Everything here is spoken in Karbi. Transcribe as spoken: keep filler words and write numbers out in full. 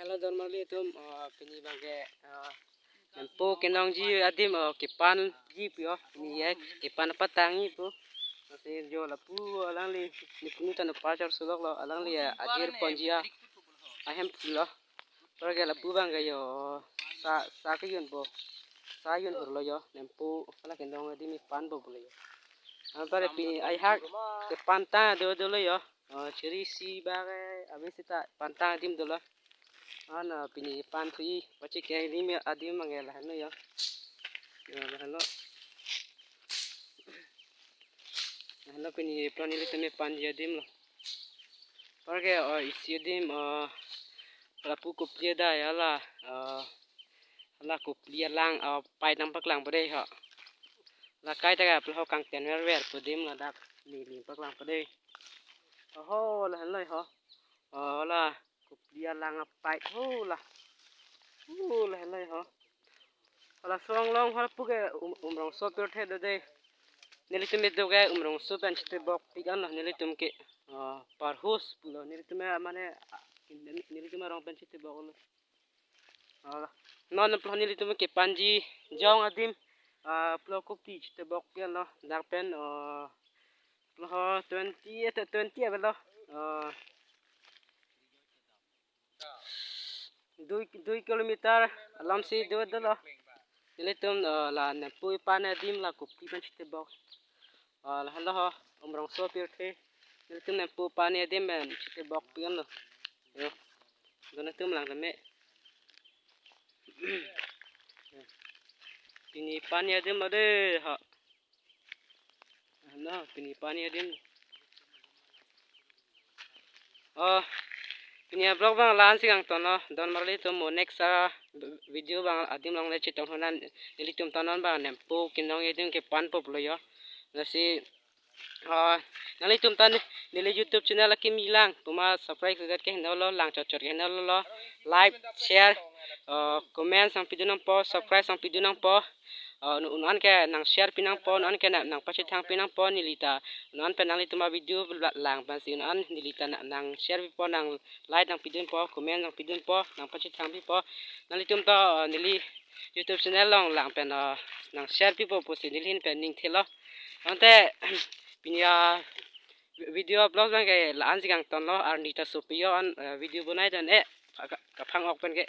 Hello, don marli atum, ah, pini abangke, ah, nempo kenongji adim, ah, kepanji pu ho, pini ya kepan apatangji pu. Lasi jo lapu alangli, ne punu ta ne pachar sulok lo, alangli ya ajir ponji ya, ahem pulo. Apar ke lapu abangke jo, sa, sa kejun po, sa jun hurlo jo, nempo, hala kenong adim kepan po pulo jo. Apar pini ai hak kepantang do dolo jo. Oh, chiri isi abangke, abang seta pantang adim dolo. Ana pini pan thui, pachi ke adim, adim abangke lahenlo jo. Jo, lahenlo. Lahenlo pini plo nelitum kepanji adim lo. Apar ke, oh, isi adim, oh, lapu kopli adai hala, oh, hala kopli alang, oh, pipe nangpaklang po dei ho. La kaita ke aplo ho kangten verver pu adim ladak neli paklang po dei. Oho, lahenlo ho. Oh, la kopli alang apipe ho la. Oh, lahenlo ho. Hala song long hala puke um, Umrongso pirthe do dei. Nelitum kedo ke Umrongso pen chitebok pik anlo nelitum ke. Ah, parhus pulo nelitum ke mane, ah, nelitum arong pen chitebok lo. Ah, non plo nelitum kepanji jong adim, ah, plo kopi chitebok pi anlo dak pen, ah, plo twenty, eh, twenty avelo. Ah, dui, dui kilometer alam si do dolo. Nelitum, ah, la nempo kepan adim la kopi pen chitebok. Ah, lahenlo ho, Umrongso pirthe. Nelitum nempo kepan adim pen chitebok pi anlo. Jo, don atum lang tame. Pini kepanji adim lo dei ho. Ano, pini kepanji adim. Oh, pini a-vlog abang la-an si kangtonlo, don marli atum mo next a-video abang adim along le chetong honan, nelitum ta non abang nempo kenongji adim kepan po pulo jo. Lasi, ah, nanglitum ta ne, neli YouTube channel akimi lang, puma subscribe kegat ke henolo, lang chotchot ke henolo, like, share, ah, comment nangpidun nangpo, subscribe nangpidun nangpo. Ah, un, un-an ke nang share pi nangpo, un-an ke nang, nangpachethang pi nangpo, neli ta, un-an pen nanglitum a-video la-, lang pensi un-an neli ta nang, nang share pipo, nang like nangpidunpo, comment nangpidunpo, nangpachethang pipo. Nanglitum ta, ah, neli YouTube channel along lang pen, ah, nang share pipo pusi neli ahin pen ning thelo. Ante, pini a-video a-vlog abangke la-an si kangtonlo, arni ta sopi jo an, eh, video bonai dan eh, ka-, kaphang ok pen ke.